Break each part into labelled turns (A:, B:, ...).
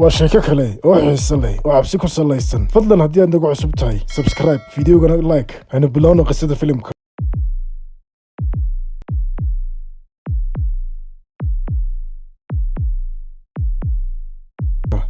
A: Waa sheeko kale oo xiiso leh oo cabsi ku salaysan. Fadlan, haddii aad nagu cusub tahay, subscribe, videogana like. Haynu bilowno qisada filimka.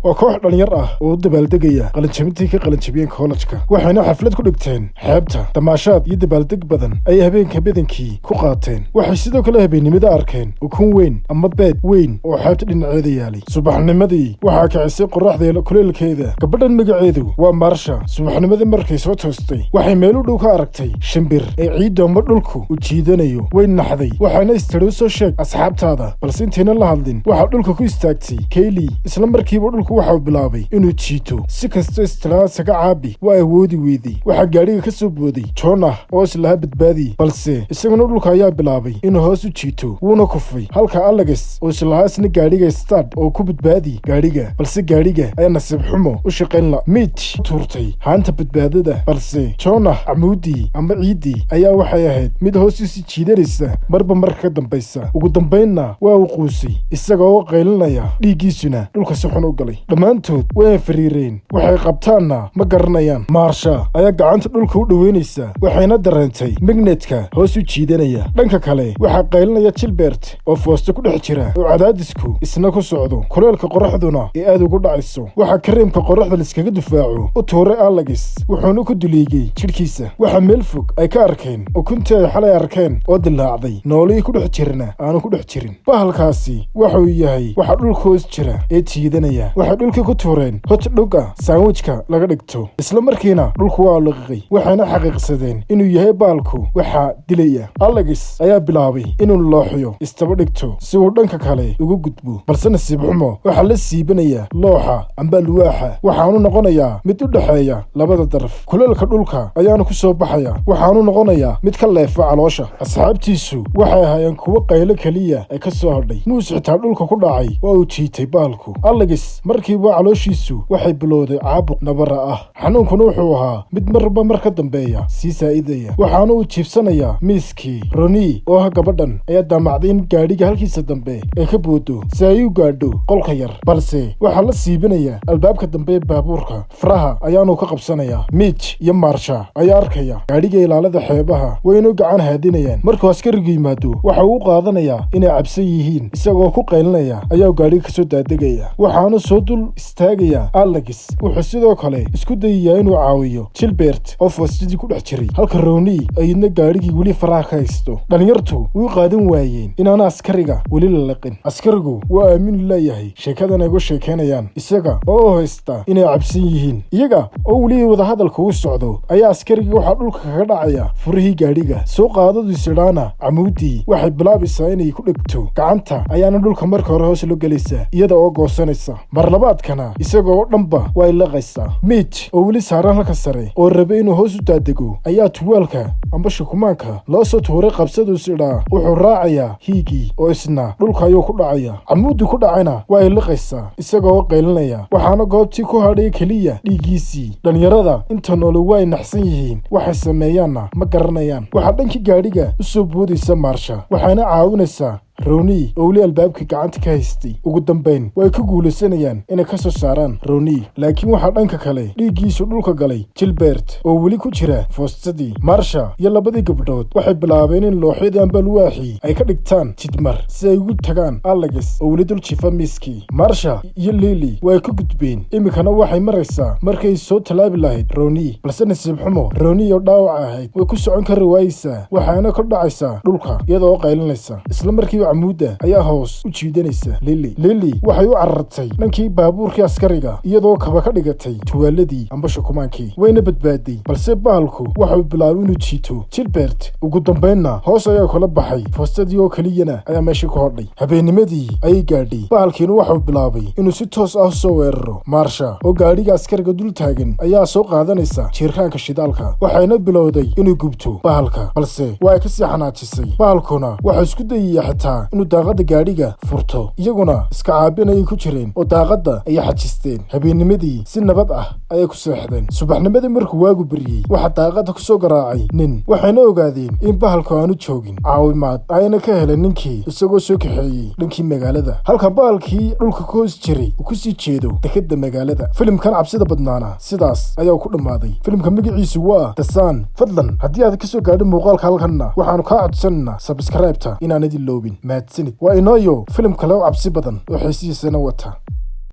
A: Waa koox dhalinyar ah oo u dabaaldegaya qalinjabintii ka qalinjabiyeen kollejka, waxayna xaflad ku dhigteen xeebta. Damaashaad iyo dabaaldeg badan ayay habeenka badankii ku qaateen. Waxay sidoo kale habeennimada arkeen ukun weyn ama beed weyn oo xeebta dhinaceeda yaalay. Subaxnimadii waxaa kicisay qorraxda kuleelkeeda. Gabadhan magaceedu waa Maarsha. Subaxnimadii markay soo toostay, waxay meel u dhow ka aragtay shimbir ee ciiddu ama dhulku u jiidanayo. Way naxday, waxayna istiri, "Soo sheeg asxaabtaada." Balse intayna la hadlin, waxaa dhulka ku istaagtay Kayli. Isla markiiba dhulku waxau bilaabay inuu jiito. Si kastoo istilaasaga caabi, waa awoodi weyday. Waxaa gaadhiga ka soo booday Jonah oo islahaa badbaadi, balse isaguna dhulka ayaa bilaabay inuu hoos u jiito, wuuna kufay. Halka Alex oo islahaa isna gaadhiga start oo ku badbaadi gaadhiga, balse gaadhiga ayaa nasiib xumo u shaqayn la. Mitch tuurtay haanta badbaadada, balse Jonah camuudii ama ciiddii ayaa waxay ahayd mid hoos usii jiidanaysa marba marka ka dambaysa. Ugu dambaynna waa uu quusay isaga oo qaylinaya, dhiiggiisuna dhulka si xun u galay. Dhammaantood way fariireen, waxay qabtaanna ma garanayaan. Maarsha ayaa gacanta dhulka u dhoweynaysa, waxayna dareentay magnetka hoos u jiidanaya. Dhanka kale waxaa qaylinaya Gilbert oo foosto ku dhex jira oo cadaadisku isna ku socdo, kuleelka qorraxduna ee aad ugu dhacayso. Waxaa kareemka qorraxda laiskaga difaaco u tuuray Alex, wuxuuna ku duliigay jidhkiisa. Waxaa meel fog ay ka arkeen ukuntii ay xalay arkeen oo dilaacday, noolihii ku dhex jirna aanu ku dhex jirin. Bahalkaasi waxuu yahay waxa dhulka hoos jira ee jiidanaya. Waxay dhulkii ku tuureen hot dog-ga sandwichka laga dhigto. Isla markiina dhulku waa liqiqay, waxayna xaqiiqsadeen inuu yahay baalku waxaa dilaya. Alex ayaa bilaabay inuu looxyo istaba dhigto si uu dhanka kale ugu gudbo, balse nasiib xumo waxaa la siibanaya looxa amba alwaaxa, waxaanu noqonayaa mid u dhexeeya labada daraf. Kuleelka dhulka ayaanu ku soo baxaya, waxaanu noqonayaa mid ka leefa caloosha. Asxaabtiisu waxay ahaayeen kuwo qaylo keliya ay ka soo hadhay. Muus xitaa dhulka ku dhacay, waa uu jiitay baalku. Alex markiiba calooshiisu waxay bilowday caabuq nabara ah, xanuunkuna wuxuu ahaa mid marba mar ka dambeeya sii saa'idaya, waxaana uu jiibsanayaa miiskii. Roni oo ah gabadhan ayaa daamacday in gaadhiga halkiisa dambe ay ka boodo si ay u gaadho qolka yar, balse waxaa la siibinayaa albaabka dambe ee baabuurka, faraha ayaanu ka qabsanayaa. Mitch iyo Maarsha ayaa arkaya gaadhiga ilaalada xeebaha, waynu gacan haadinayaan. Markuu askarigu yimaado, waxa uu u qaadanayaa inay cabsan yihiin. Isagoo ku qaylinaya ayaa gaadhiga kasoo daadegaya, waxaanu soo dul istaagaya Alex. Wuxuu sidoo kale isku dayayaa inuu caawiyo Gilbert oo foostadii ku dhex jiray, halka Roni ayadna gaadhigii weli faraha ka haysto. Dhalinyartu way u qaadan waayeen inaana askariga weli la liqin. Askarigu waa aaminu leeyahay sheekadan ay uga sheekaynayaan, isaga oo u haysta inay cabsan yihiin. Iyaga oo weli wadahadalka u socdo ayaa askarigii waxaa dhulka kaga dhacaya furihii gaadhiga. Soo qaadadu sidhaana, camuudii waxay bilaabaysaa inay ku dhegto gacanta, ayaana dhulka marka hore hoos loo gelaysaa iyada oo goosanaysa. Mar labaadkana isaga oo dhanba way liqaysaa. Mitch oo weli saaran halka sare oo rabay inuu hoos u daadego ayaa tuwaalka amba shukumaanka loo soo tuuray qabsaduu sidhaa. Wuxuu raacayaa hiigii oo isna dhulka ayuu ku dhacaya. Camuuddii ku dhacayna waa ay liqaysaa isaga oo qaylinaya, waxaana goobtii ku hadhay keliya dhiiggiisii. Dhalinyarada inta noole way naxsan yihiin, waxay sameeyaanna ma garanayaan. Waxaa dhankii gaadhiga u soo boodaysa Maarsha, waxayna caawinaysaa Roni oo weli albaabkii gacanta ka haystay. Ugu dambayn way ku guulaysanayaan inay ka soo saaraan Roni, laakiin waxaa dhanka kale dhiiggiisu dhulka galay Gilbert oo weli ku jira foostadii. Marsha iyo labadii gabdhood waxay bilaabeen in looxyadii amba alwaaxii ay ka dhigtaan jidmar si ay ugu tagaan Alex oo weli dul jifa miiskii. Marsha iyo Lili way ka gudbeen, iminkana waxay maraysaa markay soo tallaabi lahayd Roni, balse nasiib xumo Roni oo dhaawac ahayd way ku socon kari waayeysaa, waxaana ka dhacaysaa dhulka iyadoo qaylinaysa. Isla markiiba camuudda ayaa hoos u jiidanaysa Lili. Lili waxay u carartay dhankii baabuurkii askariga iyadoo kaba ka dhigatay tuwaaladii amba shukumaankii, wayna badbaaday, balse bahalku waxauu bilaabay inuu jiito Gilbert. Ugu dambaynna hoos ayaa kula baxay, foostadii oo keliyana ayaa meesha ku hodhay. Habeennimadii ayay gaadhay, bahalkiina waxau bilaabay inuu si toos ah u soo weeraro. Maarsha oo gaadhiga askariga dul taagan ayaa soo qaadanaysa jiirkaanka shidaalka, waxayna bilowday inuu gubto bahalka, balse waa ay kasii xanaajisay. Bahalkuna waxau isku dayaya xitaa ahaa inuu daaqadda gaadhiga furto. Iyaguna iska caabin ayay ku jireen oo daaqadda ayay xajisteen. Habeennimadii si nabad ah ayay ku seexdeen. Subaxnimadii markuu waagu beriyey, waxaa daaqadda ku soo garaacay nin, waxayna ogaadeen in bahalku aanu joogin. Caawimaad ayna ka heleen ninkii, isagoo soo kaxeeyey dhankii magaalada, halka bahalkii dhulka ku hoos jiray uu kusii jeedo dekedda magaalada. Filimkan cabsida badnaana sidaas ayaa ku dhammaaday. Filimka magaciisu waa The Sand. Fadlan, haddii aad kasoo gaadhin muuqaalka halkanna, waxaanu kaa codsanaynaa subscribe-ta inaanad iloobin. Mahadsanid. Waa inooyo filim kale oo cabsi badan oo xiisihiisana wata.